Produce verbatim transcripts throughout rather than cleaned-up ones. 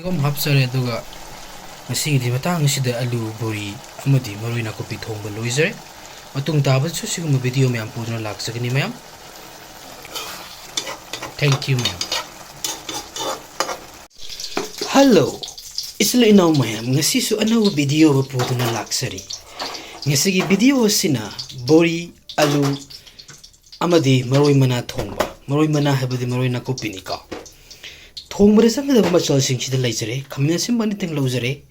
ꯑꯗꯨꯝ ꯍꯥꯞꯆꯔꯦ, ꯑꯗꯨꯒ ꯉꯁꯤꯒꯤꯗꯤ ꯃꯇꯥꯡ ꯑꯁꯤꯗ ꯑꯂꯨ ꯕꯣꯔꯤ ꯑꯃꯗꯤ ꯃꯔꯣꯏ ꯅꯥꯀꯨꯞꯄꯤ ꯊꯣꯡꯕ ꯂꯣꯏꯖꯔꯦ꯫ ꯃꯇꯨꯡ ꯇꯥꯕꯗꯁꯨ ꯁꯤꯒꯨꯝꯕ ꯚꯤꯗꯤꯑꯣ ꯃꯌꯥꯝ ꯄꯨꯗꯨꯅ ꯂꯥꯛꯆꯒꯅꯤ ꯃꯌꯥꯝ꯫ Thank you ꯃꯌꯥꯝ꯫ Hello, ꯏꯆꯤꯜ ꯏꯅꯥꯎ ꯃꯌꯥꯝ, ꯉꯁꯤꯁꯨ ꯑꯅꯧꯕ ꯚꯤꯗꯤꯑꯣ ꯑꯃ ꯄꯨꯗꯨꯅ ꯂꯥꯛꯆꯔꯤ꯫ ꯉꯁꯤꯒꯤ ꯚꯤꯗꯤꯑꯣ ꯑꯁꯤꯅ ꯕꯣꯔꯤ, ꯑꯂꯨ ꯑꯃꯗꯤ ꯃꯔꯣꯏ ꯃꯅꯥ ꯊꯣꯡꯕ, ꯃꯔꯣꯏ ꯃꯅꯥ ꯍꯥꯏꯕꯗꯤ ꯃꯔꯣꯏ ꯅꯥꯀꯨꯞꯄꯤꯅꯤꯀꯣ꯫ ꯊꯣꯡꯕꯗ ꯆꯪꯒꯗꯕ ꯃꯆꯜꯁꯤꯡꯁꯤꯗ ꯂꯩꯖꯔꯦ꯫ ꯈꯥꯃꯦꯟ ꯑꯁꯤꯟꯕ ꯑꯅꯤꯇꯪ ꯂꯧꯖꯔꯦ꯫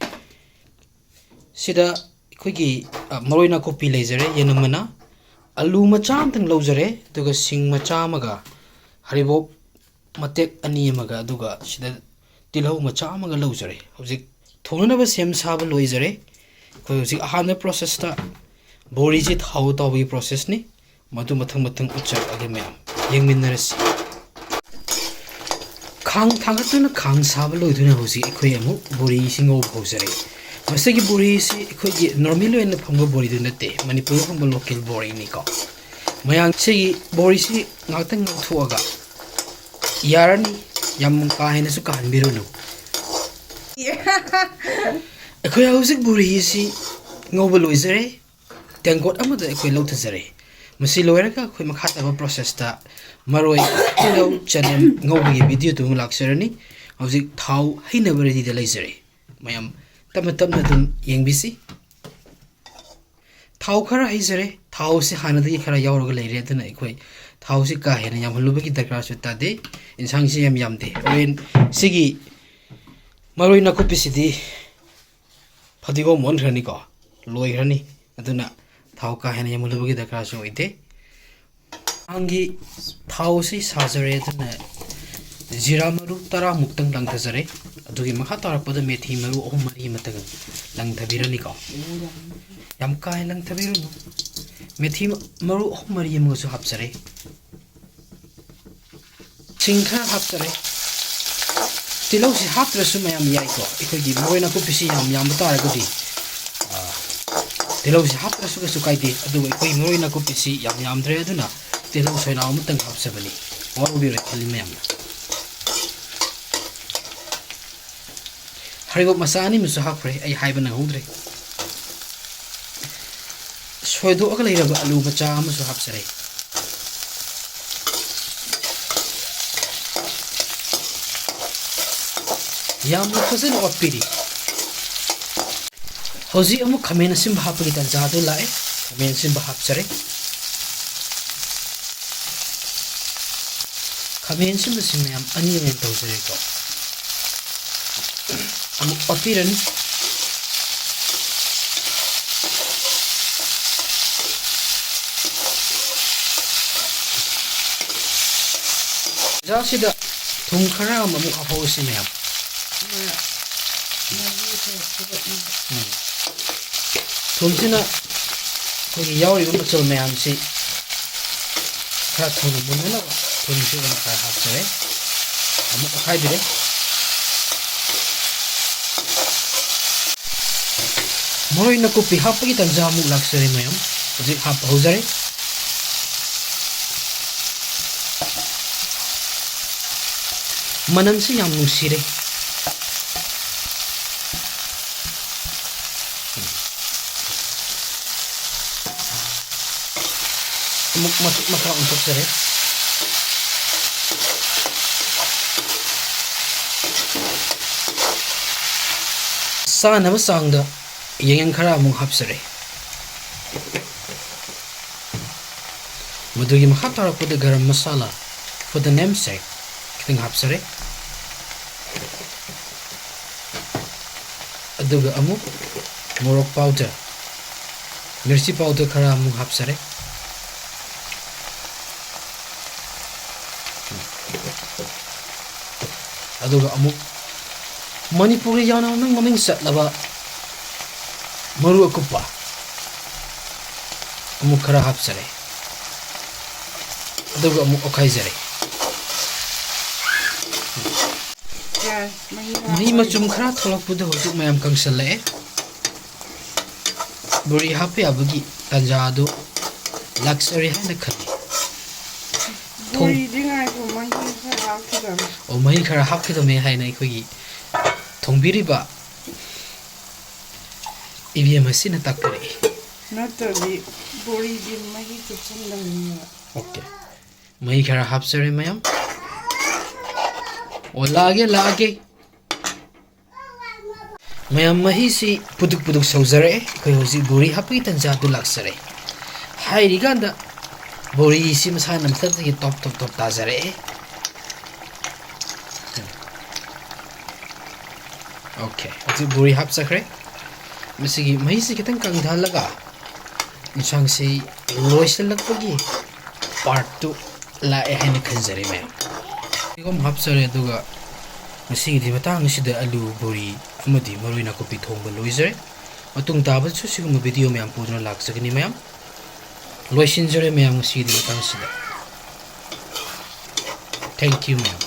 ꯁꯤꯗ ꯑꯩꯈꯣꯏꯒꯤ, ꯑ, ꯃꯔꯣꯏ ꯅꯥꯀꯨꯞꯄꯤ ꯂꯩꯖꯔꯦ, ꯌꯦꯅꯝ ꯃꯅꯥ, ꯑꯂꯨ ꯃꯆꯥ ꯑꯃꯇꯪ ꯂꯧꯖꯔꯦ, ꯑꯗꯨꯒ ꯁꯤꯡ ꯃꯆꯥ ꯑꯃꯒ, ꯍꯔꯤꯕꯣꯞ ꯃꯇꯦꯛ ꯑꯅꯤ ꯑꯃꯒ, ꯑꯗꯨꯒ ꯁꯤꯗ ꯇꯤꯜꯍꯧ ꯃꯆꯥ ꯑꯃꯒ ꯂꯧꯖꯔꯦ꯫ ꯍꯧꯖꯤꯛ ꯊꯣꯡꯅꯅꯕ ꯁꯦꯝ ꯁꯥꯕ ꯂꯣꯏꯖꯔꯦ꯫ ꯑꯩꯈꯣꯏ ꯍꯧꯖꯤꯛ ꯑꯍꯥꯟꯕ ꯄ꯭ꯔꯣꯁꯦꯁꯇ ꯕꯣꯔꯤꯁꯤ ꯊꯥꯎ ꯇꯥꯎꯕꯒꯤ ꯄ꯭ꯔꯣꯁꯦꯁꯅꯤ꯫ ꯃꯗꯨ ꯃꯊꯪ ꯃꯊꯪ ꯎꯠꯆꯔꯛꯑꯒꯦ ꯃꯌꯥꯝ, ꯌꯦꯡꯃꯤꯟꯅꯔꯁꯤ꯫ ꯈꯥꯡ ꯊꯥꯡꯒꯠꯇꯨꯅ ꯈꯥꯡ ꯁꯥꯕ ꯂꯣꯏꯗꯨꯅ ꯍꯧꯖꯤꯛ ꯑꯩꯈꯣꯏ ꯑꯃꯨꯛ ꯕꯣꯔꯤꯁꯤ ꯉꯧꯕ ꯍꯧꯖꯔꯦ꯫ ꯃꯁꯤꯒꯤ ꯕꯣꯔꯤꯁꯤ ꯑꯩꯈꯣꯏꯒꯤ ꯅꯣꯔꯃꯦꯜ ꯑꯣꯏꯅ ꯐꯪꯕ ꯕꯣꯔꯤꯗꯨ ꯅꯠꯇꯦ, ꯃꯅꯤꯄꯨꯔꯗ ꯐꯪꯕ ꯂꯣꯀꯦꯜ ꯕꯣꯔꯤꯅꯤꯀꯣ꯫ ꯃꯌꯥꯝ, ꯁꯤꯒꯤ ꯕꯣꯔꯤꯁꯤ ꯉꯥꯛꯇꯪ ꯉꯧꯊꯣꯛꯑꯒ ꯌꯥꯔꯅꯤ, ꯌꯥꯝ ꯀꯥ ꯍꯦꯟꯅꯁꯨ ꯀꯥꯍꯟꯕꯤꯔꯨꯅꯨ꯫ ꯑꯩꯈꯣꯏ ꯍꯧꯖꯤꯛ ꯕꯣꯔꯤꯁꯤ ꯉꯧꯕ ꯂꯣꯏꯖꯔꯦ꯫ ꯇꯦꯡꯀꯣꯠ ꯑꯃꯗ ꯑꯩꯈꯣꯏ ꯂꯧꯊꯖꯔꯦ꯫ ꯃꯁꯤ ꯂꯣꯏꯔꯒ ꯑꯩꯈꯣꯏ ꯃꯈꯥ ꯇꯥꯕ ꯄ꯭ꯔꯣꯁꯦꯁꯇ ꯃꯔꯣꯏ, ꯇꯤꯜꯍꯧ, ꯆꯅꯝ ꯉꯧꯕꯒꯤ ꯚꯤꯗꯤꯑꯣꯗꯨ ꯑꯃꯨꯛ ꯂꯥꯛꯆꯔꯅꯤ꯫ ꯍꯧꯖꯤꯛ ꯊꯥꯎ ꯍꯩꯅꯕ ꯔꯦꯗꯤꯗ ꯂꯩꯖꯔꯦ꯫ ꯃꯌꯥꯝ ꯇꯞꯅ ꯇꯞꯅ ꯑꯗꯨꯝ ꯌꯦꯡꯕꯤꯁꯤ꯫ ꯊꯥꯎ ꯈꯔ ꯍꯩꯖꯔꯦ꯫ ꯊꯥꯎꯁꯤ ꯍꯥꯟꯅꯗꯒꯤ ꯈꯔ ꯌꯥꯎꯔꯒ ꯂꯩꯔꯦ, ꯑꯗꯨꯅ ꯑꯩꯈꯣꯏ ꯊꯥꯎꯁꯤ ꯀꯥ ꯍꯦꯟꯅ ꯌꯥꯝꯍꯜꯂꯨꯕꯒꯤ ꯗꯔꯀꯥꯔꯁꯨ ꯇꯥꯗꯦ꯫ ꯏꯟꯁꯥꯡꯁꯤ ꯌꯥꯝ ꯌꯥꯝꯗꯦ꯫ ꯍꯣꯔꯦꯟ ꯁꯤꯒꯤ ꯃꯔꯣꯏ ꯅꯥꯀꯨꯞꯄꯤꯁꯤꯗꯤ ꯐꯗꯤꯒꯣꯝ ꯑꯣꯟꯈ꯭ꯔꯅꯤꯀꯣ, ꯂꯣꯏꯈ꯭ꯔꯅꯤ꯫ ꯑꯗꯨꯅ ꯊꯥꯎ ꯀꯥ ꯍꯦꯟꯅ ꯌꯥꯝꯍꯜꯂꯨꯕꯒꯤ ꯗꯔꯀꯥꯔꯁꯨ ꯑꯣꯏꯗꯦ꯫ ꯃꯥꯡꯒꯤ ꯊꯥꯎꯁꯤ ꯁꯥꯖꯔꯦ, ꯑꯗꯨꯅ ꯖꯤꯔꯥ ꯃꯔꯨ ꯇꯔꯥꯃꯨꯛꯇꯪ ꯂꯪꯊꯖꯔꯦ꯫ ꯑꯗꯨꯒꯤ ꯃꯈꯥ ꯇꯥꯔꯛꯄꯗ ꯃꯦꯊꯤ ꯃꯔꯨ ꯑꯍꯨꯝ ꯃꯔꯤ ꯑꯃꯇꯪ ꯂꯪꯊꯕꯤꯔꯅꯤꯀꯣ꯫ ꯌꯥꯝ ꯀꯥ ꯍꯦꯟꯅ ꯂꯪꯊꯕꯤꯔꯨꯅꯨ꯫ ꯃꯦꯊꯤ ꯃꯔꯨ ꯑꯍꯨꯝ ꯃꯔꯤ ꯑꯃꯒꯁꯨ ꯍꯥꯞꯆꯔꯦ꯫ ꯁꯤꯡ ꯈꯔ ꯍꯥꯞꯆꯔꯦ꯫ ꯇꯤꯜꯍꯧꯁꯤ ꯍꯥꯞꯇ꯭ꯔꯁꯨ ꯃꯌꯥꯝ ꯌꯥꯏꯀꯣ꯫ ꯑꯩꯈꯣꯏꯒꯤ ꯃꯔꯣꯏ ꯅꯥꯀꯨꯞꯄꯤꯁꯤ ꯌꯥꯝ ꯌꯥꯝꯕ ꯇꯥꯔꯒꯗꯤ, ꯑ, ꯇꯤꯜꯍꯧꯁꯤ ꯍꯥꯞꯇ꯭ꯔꯁꯨ ꯀꯩꯁꯨ ꯀꯥꯏꯗꯦ꯫ ꯑꯗꯨꯕꯨ ꯑꯩꯈꯣꯏ ꯃꯔꯣꯏ ꯅꯥꯀꯨꯞꯄꯤꯁꯤ ꯌꯥꯝ ꯌꯥꯝꯗ꯭ꯔꯦ, ꯑꯗꯨꯅ ꯇꯤꯜꯍꯧ ꯁꯣꯏꯅꯥꯎ ꯑꯃꯇꯪ ꯍꯥꯞꯆꯕꯅꯤ꯫ ꯋꯥꯔꯧꯕꯤꯔꯣꯏ ꯈꯜꯂꯤ ꯃꯌꯥꯝꯅ꯫ ꯍꯔꯤꯕꯣꯞ ꯃꯆꯥ ꯑꯅꯤ ꯑꯃꯁꯨ ꯍꯥꯞꯈ꯭ꯔꯦ, ꯑꯩ ꯍꯥꯏꯕ ꯅꯪꯍꯧꯗ꯭ꯔꯦ꯫ ꯁꯣꯏꯗꯣꯛꯑꯒ ꯂꯩꯔꯕ ꯑꯂꯨ ꯃꯆꯥ ꯑꯃꯁꯨ ꯍꯥꯞꯆꯔꯦ꯫ ꯌꯥꯝꯅ ꯐꯖꯅ ꯑꯣꯠꯄꯤꯔꯤ꯫ ꯍꯧꯖꯤꯛ ꯑꯃꯨꯛ ꯈꯥꯃꯦꯟ ꯑꯁꯤꯟꯕ ꯍꯥꯞꯄꯒꯤ ꯇꯥꯟꯖꯥꯗꯨ ꯂꯥꯛꯑꯦ꯫ ꯈꯥꯃꯦꯟ ꯑꯁꯤꯟꯕ ꯍꯥꯞꯆꯔꯦ꯫ ꯈꯥꯃꯦꯟ ꯑꯁꯤꯟꯕꯁꯤ ꯃꯌꯥꯝ ꯑꯅꯤ ꯑꯣꯏꯅ ꯇꯧꯖꯔꯦꯀꯣ꯫ ꯑꯃꯨꯛ ꯑꯣꯠꯄꯤꯔꯅꯤ꯫ ꯇꯥꯟꯖꯥꯁꯤꯗ ꯊꯨꯝ ꯈꯔ ꯑꯃ ꯑꯃꯨꯛ ꯍꯥꯞꯍꯧꯔꯁꯤ ꯃꯌꯥꯝ꯫ ꯎꯝ꯫ ꯊꯨꯝꯁꯤꯅ ꯑꯩꯈꯣꯏꯒꯤ ꯌꯥꯎꯔꯤꯕ ꯃꯆꯜ ꯃꯌꯥꯝꯁꯤ ꯈꯔ ꯊꯨꯅ ꯃꯨꯟꯅꯅꯕ ꯊꯨꯝꯁꯤ ꯑꯣꯏꯅ ꯈꯔ ꯍꯥꯞꯆꯔꯦ꯫ ꯑꯃꯨꯛ ꯑꯣꯠꯈꯥꯏꯕꯤꯔꯦ꯫ ꯃꯔꯣꯏ ꯅꯥꯀꯨꯞꯄꯤ ꯍꯥꯞꯄꯒꯤ ꯇꯥꯟꯖꯥ ꯑꯃꯨꯛ ꯂꯥꯛꯆꯔꯦ ꯃꯌꯥꯝ꯫ ꯍꯧꯖꯤꯛ ꯍꯥꯞꯄ ꯍꯧꯖꯔꯦ꯫ ꯃꯅꯝꯁꯤ ꯌꯥꯝ ꯅꯨꯡꯁꯤꯔꯦ꯫ ꯑꯃꯨꯛ ꯃꯊꯛ ꯃꯈꯥ ꯑꯣꯟꯊꯣꯛꯆꯔꯦ꯫ ꯆꯥꯅꯕ ꯆꯥꯡꯗ ꯌꯥꯏꯉꯪ ꯈꯔ ꯑꯃꯨꯛ ꯍꯥꯞꯆꯔꯦ꯫ ꯃꯗꯨꯒꯤ ꯃꯈꯥ ꯇꯥꯔꯛꯄꯗ ꯒꯔꯝ ꯃꯁꯥꯂꯥ, for the namesake, ꯈꯤꯇꯪ ꯍꯥꯞꯆꯔꯦ꯫ ꯑꯗꯨꯒ ꯑꯃꯨꯛ ꯃꯣꯔꯣꯛ powder, ꯃꯤꯔꯆꯤ powder ꯈꯔ ꯑꯃꯨꯛ ꯍꯥꯞꯆꯔꯦ꯫ ꯑꯗꯨꯒ ꯑꯃꯨꯛ ꯃꯅꯤꯄꯨꯔꯒꯤ ꯌꯥꯝꯅ ꯃꯃꯤꯡ, ꯃꯃꯤꯡ ꯆꯠꯂꯕ ꯃꯔꯨ ꯑꯀꯨꯞꯄ ꯑꯃꯨꯛ ꯈꯔ ꯍꯥꯞꯆꯔꯦ꯫ ꯑꯗꯨꯒ ꯑꯃꯨꯛ ꯑꯣꯠꯈꯥꯏꯖꯔꯦ꯫ ꯌꯥꯔꯦ, ꯃꯍꯤ ꯃꯍꯤ ꯍꯥꯞꯄ ꯃꯆꯨꯝ ꯈꯔ ꯊꯣꯛꯂꯛꯄꯗ ꯍꯧꯖꯤꯛ ꯃꯌꯥꯝ ꯀꯪꯁꯜꯂꯛꯑꯦ꯫ ꯕꯣꯔꯤ ꯍꯥꯞꯄ ꯌꯥꯕꯒꯤ ꯇꯥꯟꯖꯥ ꯑꯗꯨ ꯂꯥꯛꯆꯔꯦ ꯍꯥꯏꯅ ꯈꯜꯂꯤ꯫ ꯊꯣꯡ- ꯕꯣꯔꯤꯗꯤ ꯉꯥꯏꯈꯣ, ꯃꯍꯤ ꯈꯔ ꯍꯥꯞꯈꯤꯗꯕꯅꯤ꯫ ꯑꯣ, ꯃꯍꯤ ꯈꯔ ꯍꯥꯞꯈꯤꯗꯕꯅꯤ ꯍꯥꯏꯅ ꯑꯩꯈꯣꯏꯒꯤ ꯊꯣꯡꯕꯤꯔꯤꯕ ꯏꯕꯦꯝ ꯑꯁꯤꯅ ꯇꯥꯛꯄꯤꯔꯛꯏ꯫ ꯅꯠꯇ꯭ꯔꯗꯤ ꯕꯣꯔꯤꯗꯤ ꯃꯍꯤ ꯆꯨꯞꯁꯤꯟꯗꯕꯅꯦꯕ꯫ ꯑꯣꯀꯦ, ꯃꯍꯤ ꯈꯔ ꯍꯥꯞꯆꯔꯦ ꯃꯌꯥꯝ꯫ ꯑꯣ, ꯂꯥꯛꯑꯒꯦ, ꯂꯥꯛꯑꯒꯦ꯫ ꯃꯌꯥꯝ, ꯃꯍꯤꯁꯤ ꯄꯨꯗꯨꯛ ꯄꯨꯗꯨꯛ ꯁꯧꯖꯔꯛꯑꯦ꯫ ꯑꯩꯈꯣꯏ ꯍꯧꯖꯤꯛ ꯕꯣꯔꯤ ꯍꯥꯞꯄꯒꯤ ꯇꯟꯖꯥꯗꯨ ꯂꯥꯛꯆꯔꯦ꯫ ꯍꯥꯏꯔꯤꯀꯥꯟꯗ ꯕꯣꯔꯤꯁꯤ ꯃꯁꯥꯅ ꯃꯊꯛꯇꯒꯤ ꯇꯣꯞ ꯇꯣꯞ ꯇꯣꯞ ꯇꯥꯖꯔꯛꯑꯦ꯫ ꯑꯣꯀꯦ, ꯍꯧꯖꯤꯛ ꯕꯣꯔꯤ ꯍꯥꯞꯆꯈ꯭ꯔꯦ꯫ ꯃꯁꯤꯒꯤ ꯃꯍꯤꯁꯤ ꯈꯤꯇꯪ ꯀꯪꯊꯍꯜꯂꯒ ꯏꯟꯁꯥꯡꯁꯤ ꯂꯣꯏꯁꯤꯜꯂꯛꯄꯒꯤ ꯄꯥꯔꯠꯇꯨ ꯂꯥꯛꯑꯦ ꯍꯥꯏꯅ ꯈꯟꯖꯔꯦ ꯃꯌꯥꯝ꯫ ꯐꯗꯤꯒꯣꯝ ꯍꯥꯞꯆꯔꯦ, ꯑꯗꯨꯒ ꯉꯁꯤꯒꯤꯗꯤ ꯃꯇꯥꯡ ꯑꯁꯤꯗ ꯑꯂꯨ ꯕꯣꯔꯤ ꯑꯃꯗꯤ ꯃꯔꯣꯏ ꯅꯥꯀꯨꯞꯄꯤ ꯊꯣꯡꯕ ꯂꯣꯏꯖꯔꯦ꯫ ꯃꯇꯨꯡ ꯇꯥꯕꯗꯁꯨ ꯁꯤꯒꯨꯝꯕ ꯚꯤꯗꯤꯑꯣ ꯃꯌꯥꯝ ꯄꯨꯗꯨꯅ ꯂꯥꯛꯆꯒꯅꯤ ꯃꯌꯥꯝ꯫ ꯂꯣꯏꯁꯤꯟꯖꯔꯦ ꯃꯌꯥꯝ ꯉꯁꯤꯒꯤꯗꯤ ꯃꯇꯥꯡ ꯑꯁꯤꯗ꯫ Thank you ꯃꯌꯥꯝ꯫